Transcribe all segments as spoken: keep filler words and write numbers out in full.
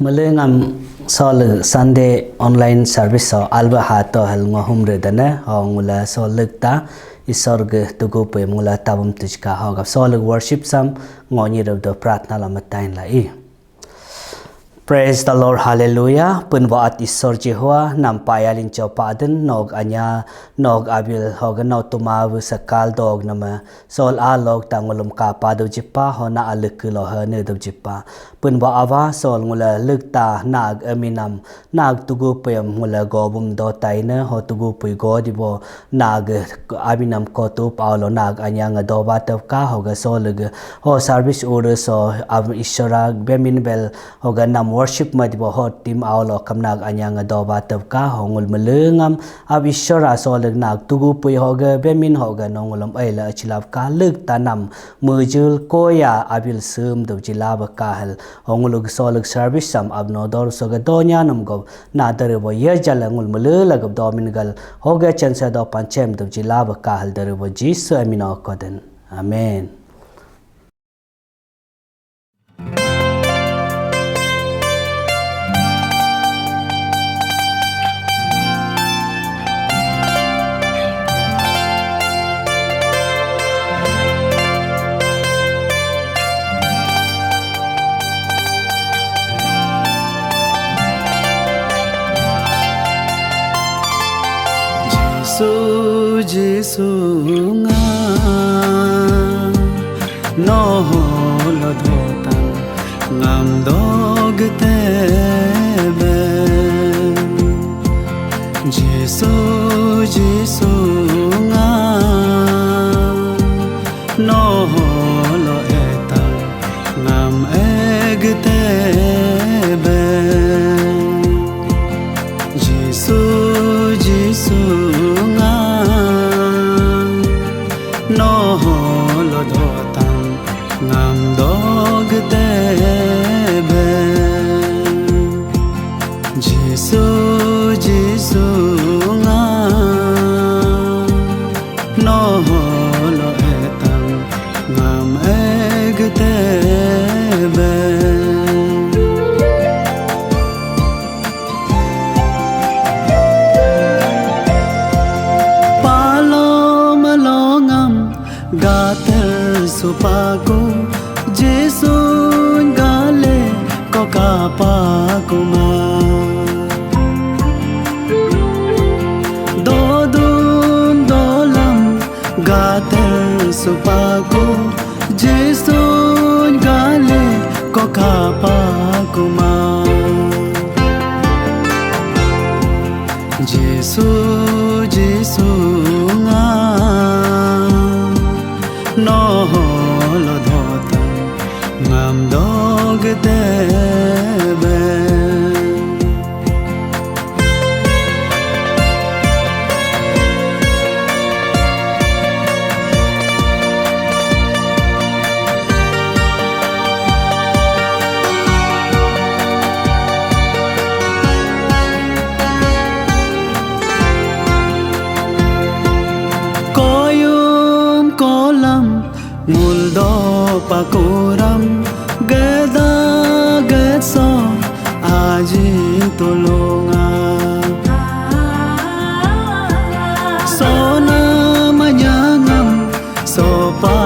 Mele ngam sol Sunday online service so alba hato hal ngo humre dane ho ngula sol lekta Isor ge tugu pui ngula tabum tujka ho gap sol worship sam ngo nyi do pratna la matain la i. Praise the Lord, hallelujah. Pun waat Isor Jehovah nam payalin chopa den nog anya nog abil hoga no tuma wu sakal dog nama sol a log ta ngulum kapa do jipa ho na alek lo ha ne do jipa. Pun ba ava sol ngula lekta nag aminam nag tugu puyam ngula gobum do taina ho tugu pui go dibo nag aminam kotup aulo nag anyang do ba tevka hoga sol ge ho service order so av Ishora bemin bel hoga nam worship ma dibo ho tim aulo kam nag anyang do ba tevka ho ngul melengam Ab Ishora solek nak tugu pui hoga bemin hoga nongulum aila achilap ka lek tanam mujul koya abil sum do jilaba kahal honguluk solek service sam ab nodor soga donya nam gob na daribo ye jala ngul mele lagab domin gal hoga chansa do panchem do jilaba kahal daribo Jisu amino koden. Amen. Jisu, Jisu nga noholo dotan ngam dog tebe. Jisu, Jisu nga noholo etan ngam eg tebe. Jisu, Jisu nga noholo dotan ngam dog tebe. Jisu, Jisu nga noholo etan ngam eg tebe. Palo malongam gatel supaku Jisun gale ko kapakuma. Dodun dolam gatel supaku Jisun gale ko kapakuma. Jisu, Jisu nga noholo dotan ngam dog tebe. Koyum kolam nguldo pakuram geda getso aji tulunga. Sona manyangam sopa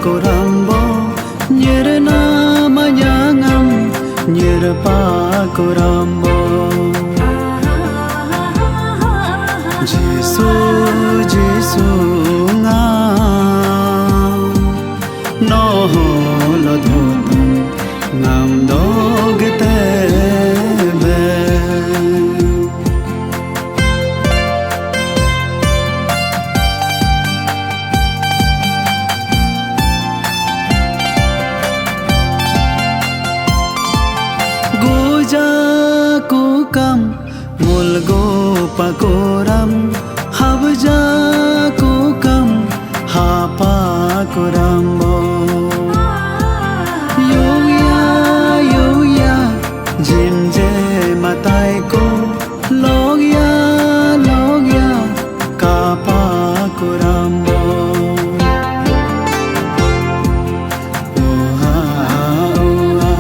kurambo nyerna manyangam nyerpa kurambo. Jisu, Jisu nga noholo dotan ngam dog tebe. Guja kukam mulgu pakuram, habja kukam hapa kurambo. Yoya, yoya, jimje mataiku, logya, logya, kapa kurambo. Oha, oha,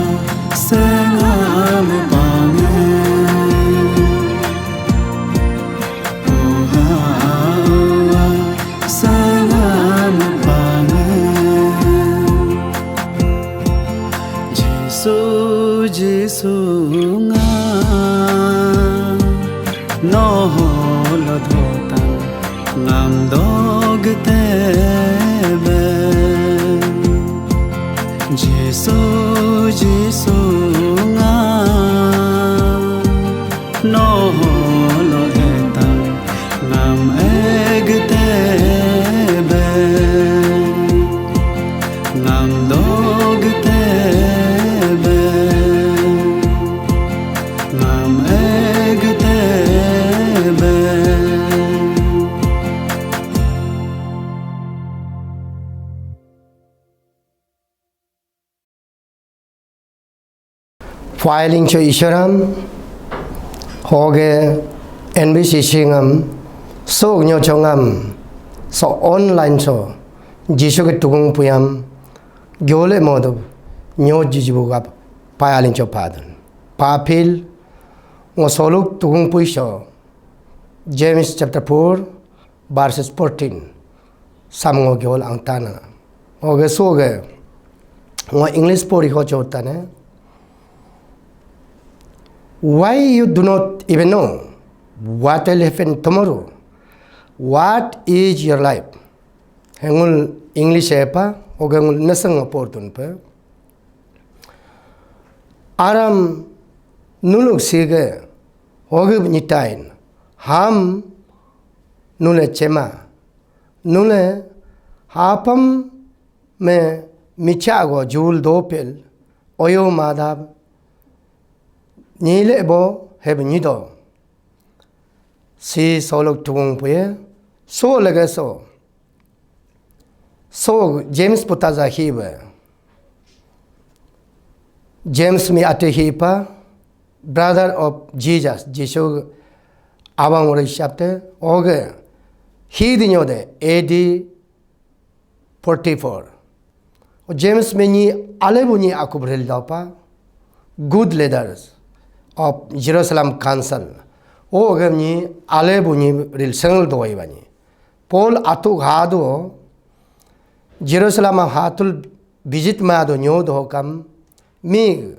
sengam pa Tebe, Jisu, Jisu nga, no holo etang ngam eg tebe, ngam dog tebe, ngam eg tebe. Filing cho Isharam, hoge N B C C ngam, so nyo cho ngam, so online so, Jisu ke tukung puyam, gyole modu, nyo jijibu gap, filing cho padun. Papil, ngo soluk tukung pui so, James chapter four, verses fourteen. Sam ngo gyol ang tana. Oge so ge. Ngo English pori ho chotane. Why you do not even know what will happen tomorrow? What is your life? Hengul English epa, oge ngul nasang portun pe. Aram nuluk sige, oge nyitain, ham nule chema, nule hapam me micha go jul dopel, oyo madab, nyile bo heb nyido. Si solok tukung puye, so lege so. So James putaza hibe. James mi ate hipa, brother of Jesus, Jisu abang ori shapte, oge, hi dinyo de, A D forty-four. James me ni ale bu ni aku bril dopa, good leaders of Jerusalem Council. O gam ni ale bu ni ril sengl doi bani. Paul atu hadu Jerusalem hatul visit ma do nyo do kam mi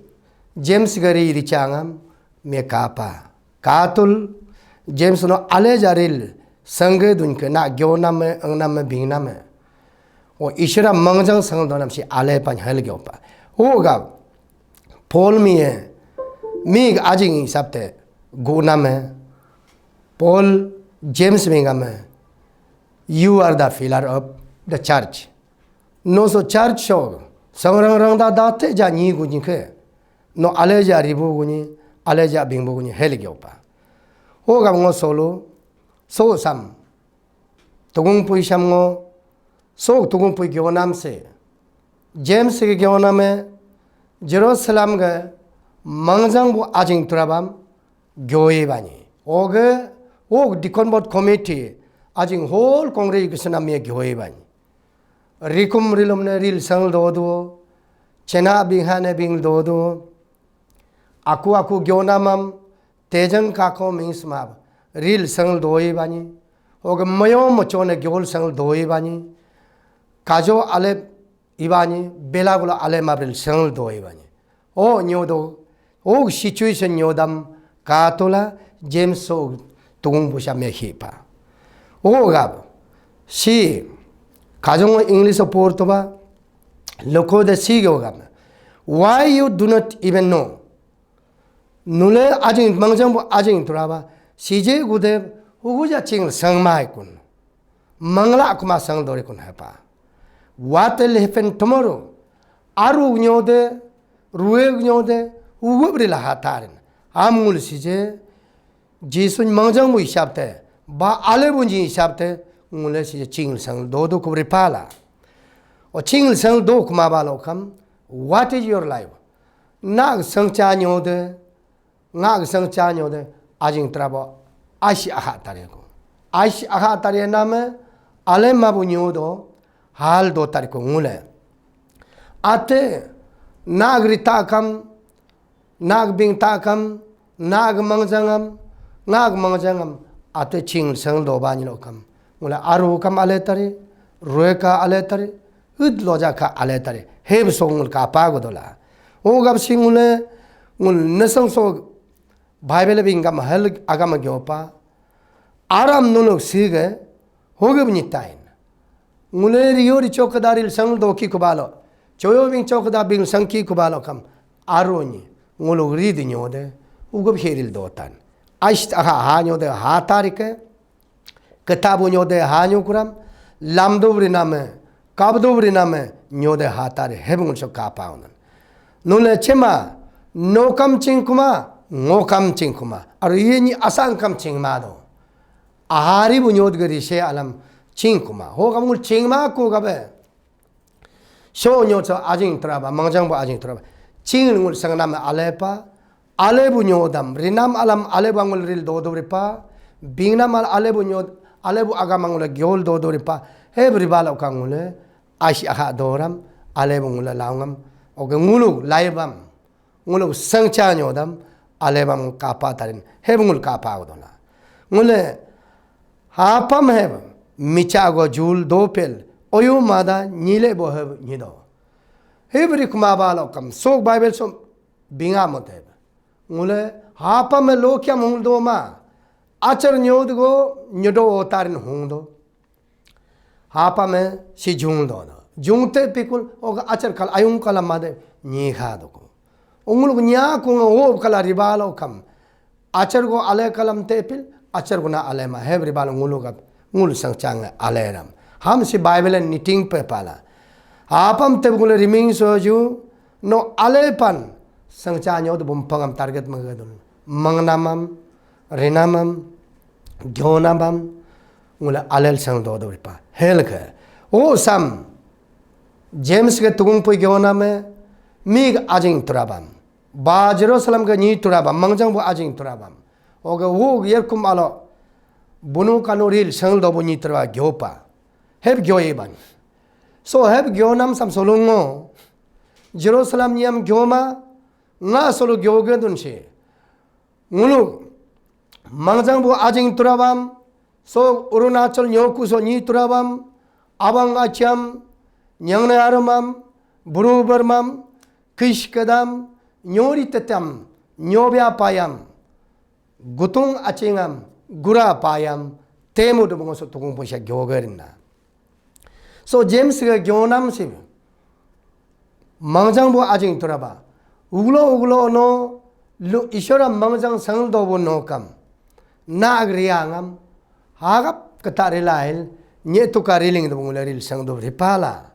James gari richangam me kapa. Katul James no ale jaril sangge dunke na gyo nam ang nam bing nam. O Ishra mangjang sang do nam si ale pan hel gyo pa. O ga Paul mi e mi ajing sabte gu nam. Paul James mi ngam, you are the pillar of the church. No so church so sangrang rang da da te ja ni gu ni ke. No ale ja ribu gu ni, ale ja bing bu gu ni hel gyo pa. Ho gam ngo solo, so sam. Tugung pui sam ngo, so tugung pui gyo nam se. James ge gyo nam e, Jerusalem ge mangjang bu ajing turabam gyo e bani. Oge, og deacon board committee, ajing whole congregation am ye gyo e bani. Rikum rilum ne ril sangl do do, chena bingha ne bing do do, aku aku gyonamam, tejang kako ming smab, ril sangl doi bani, oga mayo mocho ne gyol sangl doi bani, kajo ale ibani, bela gulo ale mabril sangl doi bani. O nyodo, o situation nyodam katola James so tugung busa me hipa. O gab, si, kajong English o por to ba, loko de si gyo gab. Why you do not even know? Nule ajing mangjang bu ajing turaba, sije gude uguja ching sangmai kun. Mangla kuma sang dori kun hepa. What will happen tomorrow? Aru nyode, rue nyode, ugu brila hatarin. Am ngul sije, Jisu mangjang bu hisab te, ba ale bu ji hisab te, ngule sije ching sang do do kubri pala. O ching sang do kuma ba lo kam, what is your life? Nag sangcha nyode, ngag sangcha nyode, ajing trabo, ashi aha tare ko. Ashi aha tare name, ale mabu nyodo, hal do tare ko ngule. Ate, nag rita kam, nag bing ta kam, nag mangjangam, ngag mangjangam, ate ching sang do ba nyilo kam. Ngule aru kam ale tare, rue ka ale tare, Ud loja ka ale tari, heb songul ka apa godola. O gab singule, ngul nesang so Bible bingam hel agam gyopa. Aram nuluk sige, hogib nyitain. Ngule rio ri chokda ril sang doki kubalo. Choyo bing chokda bing sangki kubalo kam. Aroni. Ngulu ri di nyode. Ugup heril dotan. Aist aha ha nyode ha tarike. Ketabu nyode ha nyu kuram. Lamdu riname. Kabdu riname. Nyode ha tari. Hebung so kapa unan. Nule chema. No kam ching kuma. Ngo kam ching kuma. Aru ye ni asang kam ching ma do. Ahari bu nyod gari se alam ching kuma. Ho kam ngul ching ma ku gabe. So nyod so ajing traba, mangjang bu ajing traba. Ching ngul sangnam ale pa, ale bu nyodam, rinam alam ale bu ngul ril dodo ripa, bingnam al ale bu nyod, ale bu agam ngul gyol dodo ripa. He beri bala ka ngul, ashi aha doram, ale bu ngul laungam, oke ngulu laibam. Ngulu sangcha nyodam, alebam kapa tarin, heb ngul kapa udona. Ngule hapam heb, micha go jul dopel, oyu mada nyile bo heb nyido. Heb rikma balo kam, sok Bible som binga mot heb. Ngule hapam lo kiam hung do ma, achar nyod go nyodo tarin hung do. Hapa me si jung do do. Jung te pikul oga achar kal ayung kala made nyi kha do ko. Ungul nya ku nga wo kala ribalo kam. Achar go ale kalam te pil, achar guna ale ma heb ribalo ngulu gap, ngulu sang chang ale ram. Ham si Bible ni ting pe pala. Hapam te gule riming soju, no ale pan sang cha nyo do bum pangam target magadun. Mangnamam, rinamam, gyonamam, ngula alel sang do do ripa. Hel ke. O sam, James ke tugung pui gyoname, mi ke ajing turabam. Ba Jerusalem ke nyi turabam, mangjang bu ajing turabam. Oke, wo yerkum alo, bunu kanu ril sang do bu nyi turaba gyopa. Heb gyoye ban. So heb gyonam sam solungo. Jerusalem nyam gyoma, nga solo gyoge dun si. Ngulu, mangjang bu ajing turabam, so Arunachal nyoku so nyi turabam, abang acham, nyangne arumam, buru bermam, kish kedam, nyori tetam, nyobya payam, gutung achingam, gura payam, temu de bungo so tukung puisha gyogerina. So James ga gyonam si mangjang bu ajing turaba. Uglo uglo no lu Ishora mangjang sang do bu no kam. Na agriangam hagap kata rilail nye tuka riling do ngule ril sang do ripala.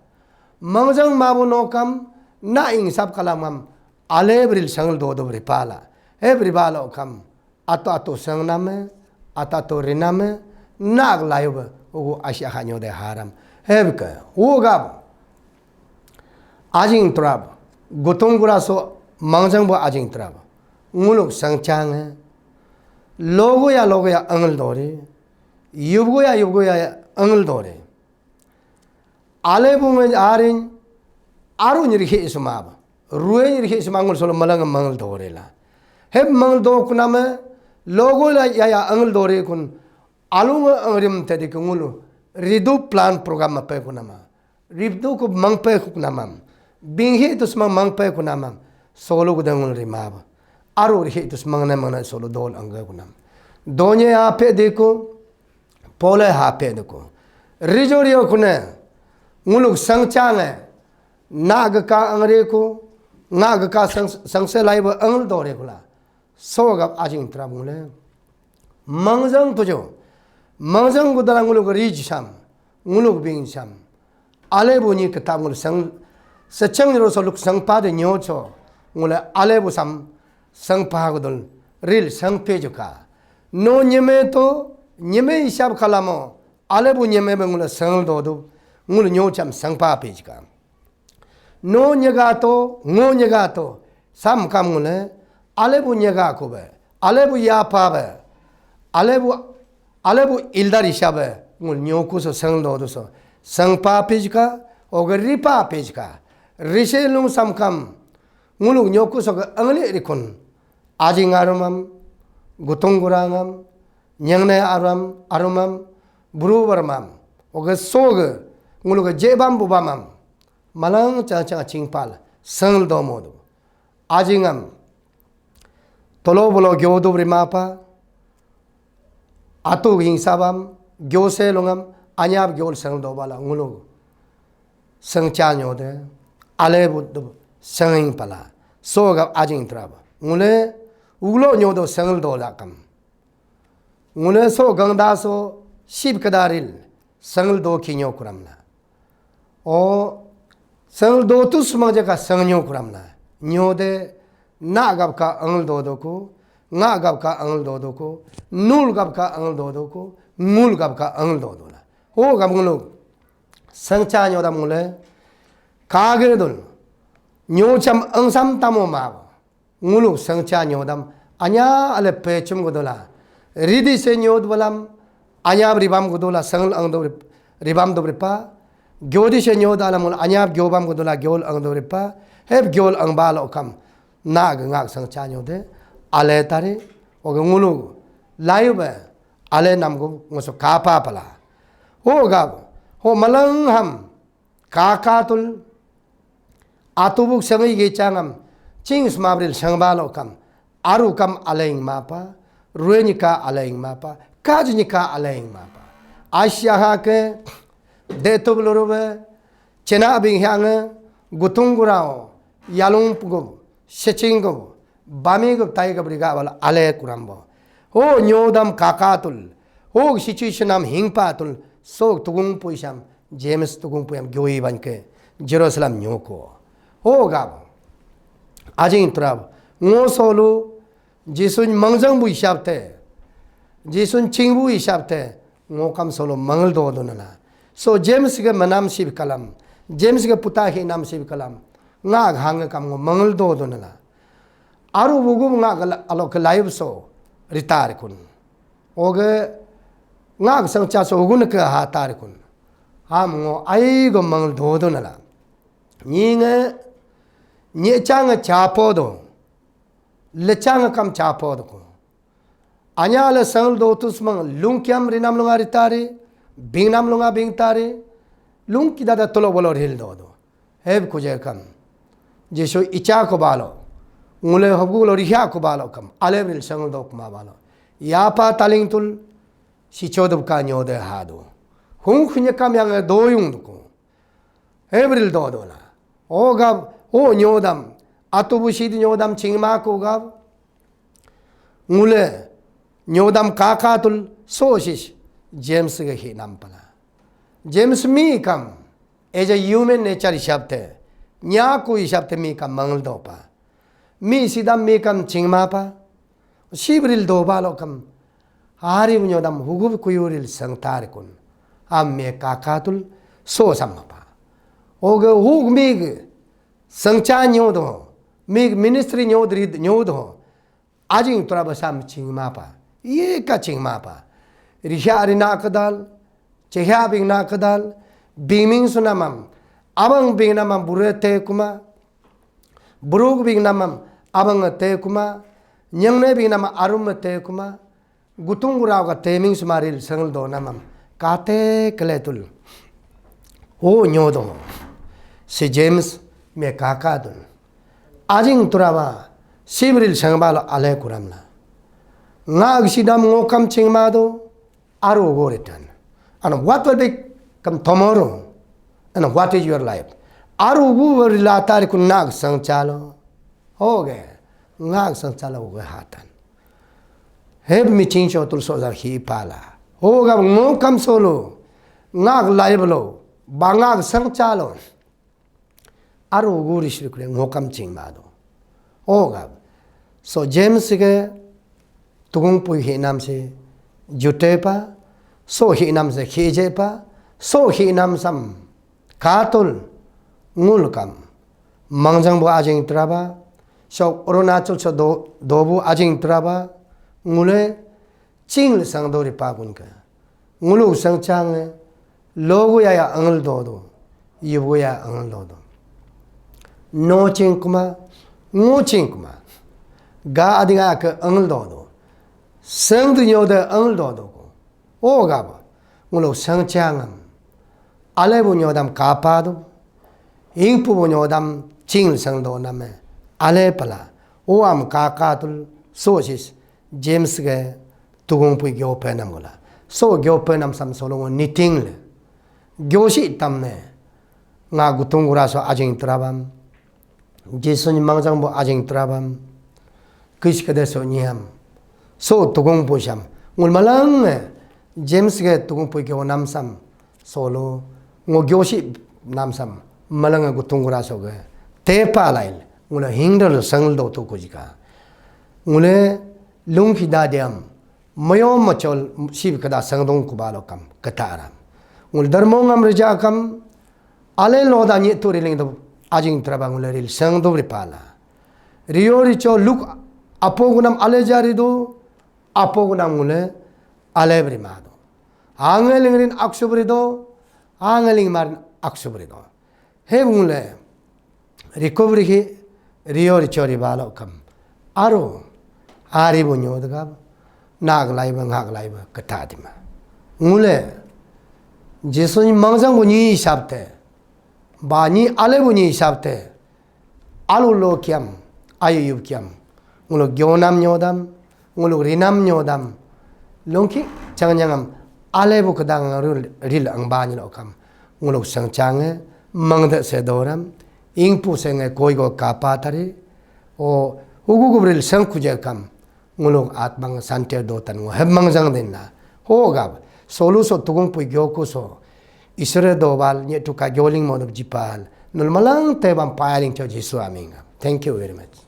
Mangjang ma bu no kam na ing sap kalamam ale bril sang do do ripala. He bribalo kam. Ato ato sangname, ato ato riname, nak layo be, ugu ashi aha nyode haram. Heb ke, ugab, ajing turab, gutung gura so, mangjang bo ajing turab. Nguluk sangchang, logo ya logo ya angel dore, yubgo ya yubgo ya angel dore. Ale bunga arin aru nyirhi isumaba. Rue nyirhi isuma ngul solo malang mangal dore la. Heb mangal do kuname logo la ya ya angal dore kun alung angrim tadi ke ngulu ridu plan program mape kunama. Ridu ku mangpe kunamam. Binghi tu semang mangpe kunamam. Solo gudangul rimaba. Aru rihi tu semang na mana solo dol angga kunam. Donye ape deku. Pole hape duku. Rijo rio kune, nguluk sangchange, na gaka angre ku, nga gaka sang, sangse laiba angl dore kula. So gap ajing trap ngule. Mangjang pujo, mangjang gudara nguluk rij sam, nguluk bing sam. Ale bu ni kitab ngul sang, sechang ro so luk sang pa de nyo cho, ngule ale bu sam, sang pa gudul, ril sang pe juka. No nyeme to, nyeme isab kalamo, ale bu nyeme be ngule sang do du, ngul nyo cham sang pa pe juka. No nyega to, ngo nyega to, sam kam ngule, ale bu nyega ku be, ale bu ya pa be, ale bu Ale bu ildar isha be, ngul nyoku so sang do do so. Sang pa pijka, oga ri pa pijka. Rise lung samkam, nguluk nyoku so ga angli rikun. Ajing arumam, gutung gurangam, nyangne aram, arumam, buru barmam. Oga so ga, nguluk ga jebam bubamam. Malang chang chang chingpal, sang do modu. Ajingam, tolo bolo gyodu rimapa, atu hingsabam, gyose lungam, anyab gyol sangl do bala ngulu sangcha nyode, ale bu du sanging pala, so ga ajing traba. Ngule uglo nyodo sangl do lakam. Ngule so gangda so sip kadaril sangl do kinyo kuramna. O sangl do tu sumang jaka sangnyo kuramna. Nyode na gap ka angl do do ku, nga gap ka angl do do ku, nul gap ka angl do do ku, ngul gap ka angl do do na. Ho gap ngulu sangcha nyodam ngule kagir dul nyocham angsam tamo ma. Ngulu sangcha nyodam anya ale pechum godola. Ridi se nyod balam anya ribam godola sangl ang do rib-, ribam do ripa. Gyodi se nyod alam ngul anya gyobam godola gyol ang do ripa. Heb gyol ang balo kam na ga ngak sangcha nyode ale tari oga ngulu layu be ale nam go ngoso kapa pala. Ho ga ho malang ham kakatul atubuk sangai ge changam ching smabril sangbalo kam aru kam alaing mapa, ruenika alaing mapa, kajnika alaing mapa. Asyaha ke detub lurube chena bing hange gutung gurao yalung pugub seching gub bami gub tai gub riga wal ale kurambo. Ho nyodam kakatul ho situation am hingpa tul sok tugung puisam James tugung puyam gyoi ban ke Jerusalem nyoko. Ho gab ajing turab ngo solu Jisun mangjang bu hisab te, Jisun ching bu hisab te ngo kam solo mangal do do nala. So James ke manam sib kalam, James ke puta hi nam sib kalam, nga hang kam ngo mangal do do nala. Aru bugu nga alo ke live so ritar kun. Oge nga sangcha so ugun ke hatar kun. Ham ngo ai go mangal do do nala. Nyinge nyechang chapo do. Lechang kam chapo do ko. Anya le sangl do tus mang lungkiam rinam lunga ritari, bingnam lunga bingtari, lungki dada tolo bolo ril do do. Heb kuje kam. Jisu icha ko balo. Ngule hobgu lo rihya ko balo kam. Alebril sangl do kuma balo. Yapa taling tul sicho dub ka nyode hadu. Hung khunya kam yang doyung duko. Hebril do do la. O gab, o nyodam. Atubu sid nyodam chingma ko gab. Ngule nyodam kakatul so sis James ge hinam pala. James mi kam as a human nature hisab te, nyaku hisab te mi kam mangal do pa. Mi sidam mi kam chingma pa. Sibril do balo kam hari nyodam hugub kuyuril sangtar kun. Am me kakatul so samma pa. Oge hug mi ge sangcha nyodo, mi ministry nyodri nyodo. Ajing turaba sam chingma pa. Ye ka chingma pa. Rihya rina kadal, chehya bingna kadal, bingming sunamam, abang bingnamam bure te kuma, buruk bingnamam abang te kuma, nyangne bingnamam arum te kuma, gutung gurau ka teming sumaril sangl do namam kate keletul. O nyodo si James me kaka dun. Ajing turaba sibril sangbalo ale kuramla. Nga agsidam ngokam chingmado aru go return. And what will become tomorrow? And what is your life? Aru go rilatari kun nag sangchalo. Oge. Ngak sangchalo oge hatan. Heb mi chingcho tul soja hi pala. Oga ngokam solo. Ngak laiblo. Ba ngak sangchalo. Aru guri shri kure ngokam chingmado. Oga. So James ge tugung pui hinam se jute pa. So hinam se khije pa. So hinam sam katul ngul kam. Mangjang bu ajing traba. So Arunachal so do, do bu ajing traba. Ngule ching le sang do ripa kun ka. Ngulu sang chang logu ya ya angel do do. Yubu ya angel do do. No ching kuma, ngu ching kuma. Ga adinga ke angel do do. Sang du nyo de angel do do ko. O ga ba. Ngulu sang chang am. Ale bu nyodam kapa du. Ingpu bu nyodam ching sang do name. Ale pala. O am kaka tul so sis. James ge tugung pui gyo penam gula. So gyo penam sam solo ngo niting le. gyoshi tamne, nga gutung gura so ajing trabam, Jisu ni mangjang bo ajing trabam, kis kede so nyiham, so tugung pusham, ngul malang, eh, James ge tugung pui gyo namsam, solo, ngo gyoshi namsam, malang gutung gura so ge, tepa lail, ngula hingdal sangl do tu kujika. Ngule lungki dadiam, mayo machol sib kada sangdong kubalo kam, kataram. Ngul darmo ngam reja kam, ale loda nyi tu riling do ajing traba ngule ril sangdong ripala. Rio richo luk apo gunam ale jari do, apo gunam ngule ale bri mado. Angeling rin aksubri do, angeling marin aksubri do. He ngule recovery hi rio richo ribalo kam. Aro, ari bu nyo dega, nag lai ba, ngak lai ba, kata dima. Ngule, Jisu ni mangjang bu nyi hisab te, ba nyi ale bu nyi hisab te, alu lo kiam, ayu yub kiam. Ngulu gyonam nyodam, ngulu rinam nyodam. Lungki chang nyangam, ale bu kedang ril, ril ang ba nyi lo kam. Ngulu sang change, mangde se doram, ingpu se nge koi go kapa tari, o, hugu gubril sang kuje kam. Nguluk atmang santir dotan ngu hemang jang din na. Ho gab, solu so tugung pui gyoku so. Isure dobal, nye tuka gyoling modop jipal. Nul malang te bam payaling cho Jisu aming. Thank you very much.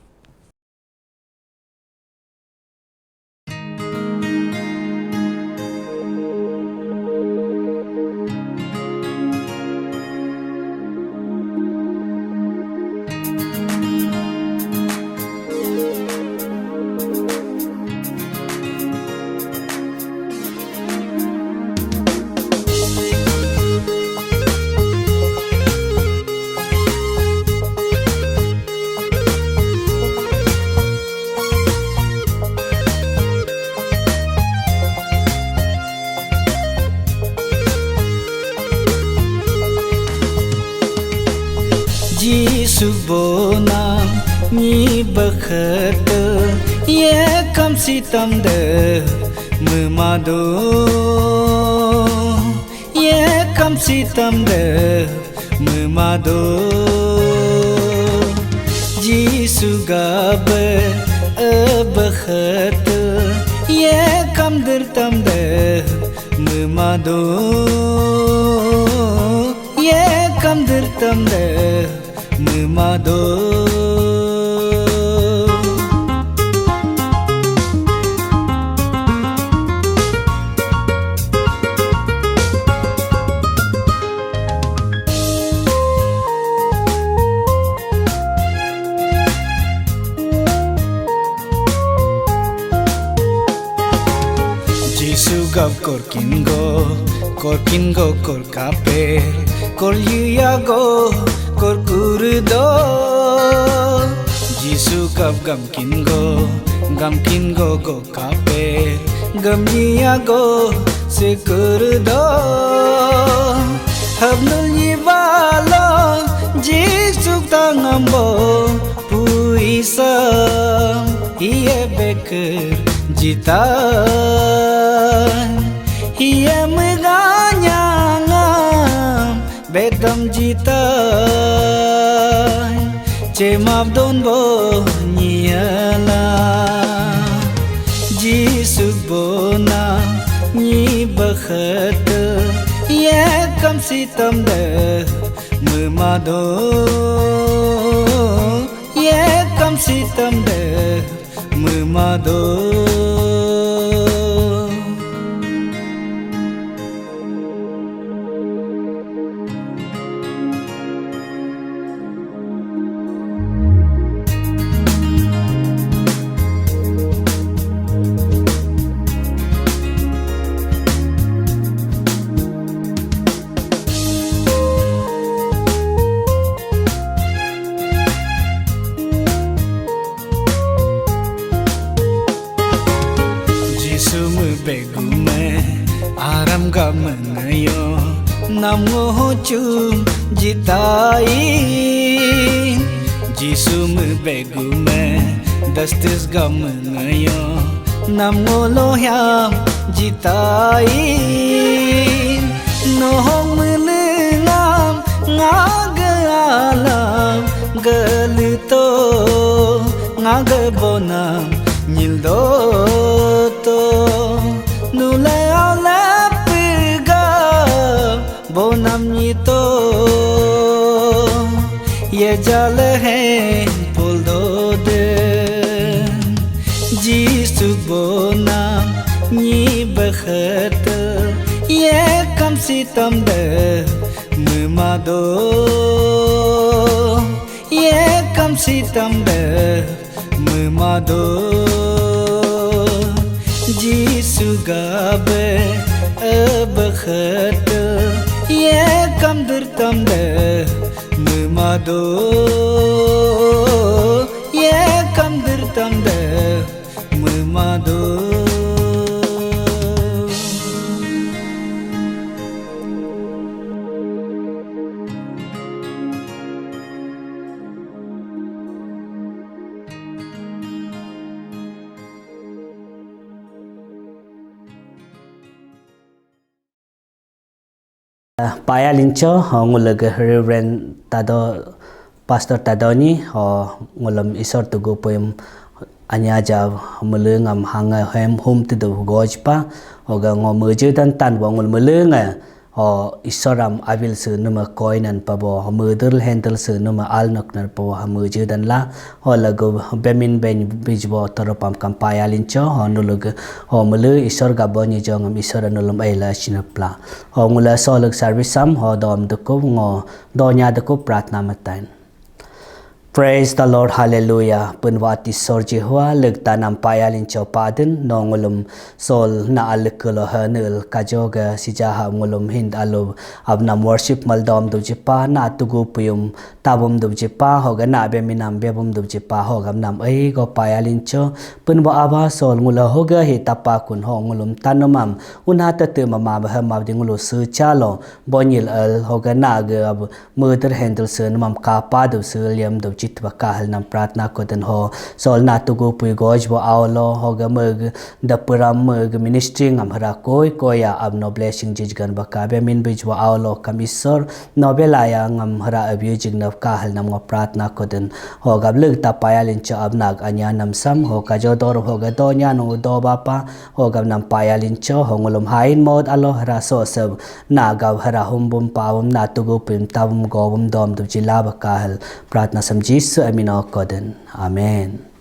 Jisu bonam ni bakhat ye kam sitam de memado. Ye kam sitam de memado. Jisu gabe abakhat ye kam dirtam de memado. Ye kam dirtam de memado. Jisu gab korkin go, korkin go kor kaper, kor yuya go, kor kurdo. Jisu kap gamkin go, gamkin go go kaper, gamniya go sekurdo. Habnul yibalo, Jisu tangambo, puisa, hiye beker jitan. Hiya meganyangam bedam jitai, cemap don bo nyala. Jisu bona nyi bakhat, ye kam sitam de memado, ye kam sitam de memado. Jisu me begume, aram ga mengayo, nam ngo hochum jitai. Jisu me begume, dastis ga mengayo, nam ngo lohyam jitai. Nohong mele Aga bonam nyildo to, nule ala piga bonam nyito, ye jale hen puldo de. Jisu bonam nyi bakhat, ye kam sitam de mumado. Ye kam sitam de mumado. Jisu gabe abakhat, ye kam dirtam de mumado. Ye kam dirtam de mumado. Paya lincho, ngulege Reverend Tado, Pastor Tadoni, ho ngulum Isor tugu puim anya ja melengam hanga hem hum tidu gojpa, hoga ngo meje dan tan wa ngul melenga, ho Isoram avil se numa koinan pabo, ho meder handle se numa alnok nar pabo, ha meje dan la, ho lagu bemin ben bijbo toropam kam paya lincho, ho nulege, ho mele Isor gabo nyi jongam Isor nulum aila chinapla. Ho ngula solek service sam ho dom dukup ngo donya dukup pratna matain. Praise the Lord, hallelujah. Punwati sorji hua lek tanam paya lincho padin no ngulum sol na alekelo hanul kajoga sijaha ngulum hind alu abnam worship mal dom dujipa na tugu puyum tabum dubjipa hoga na be minam bebum dubjipa hogam nam ei go paya lincho. Punbo aba sol ngula hoga hi tapa kun ho ngulum tanumam unha tete mama baha mabdi ngulu sechalo bonyil el hoga na ge ab meder handle se numam kapa dub se liam dub jitba kahal nam pratna koden ho sol na tugu pui goj bo aulo hoga meg dapuram meg ministry ngam hara koi koya ab no blessing jijgan baka be min bijbo aulo kam Isor Nobelaya ngam hara abyu jignav kahal nam ngo pratna koden. Ho gablig ta paya lincho abnag anya nam sam ho kajo dor ho ga donya nung do bapa ho gab nam paya lincho ho ngulum hain mod alo hara so sab na gab hara humbum pawum na tugu pim tabum gobum dom dub jila ba kahal pratna sam Jisu amino koden. Amen.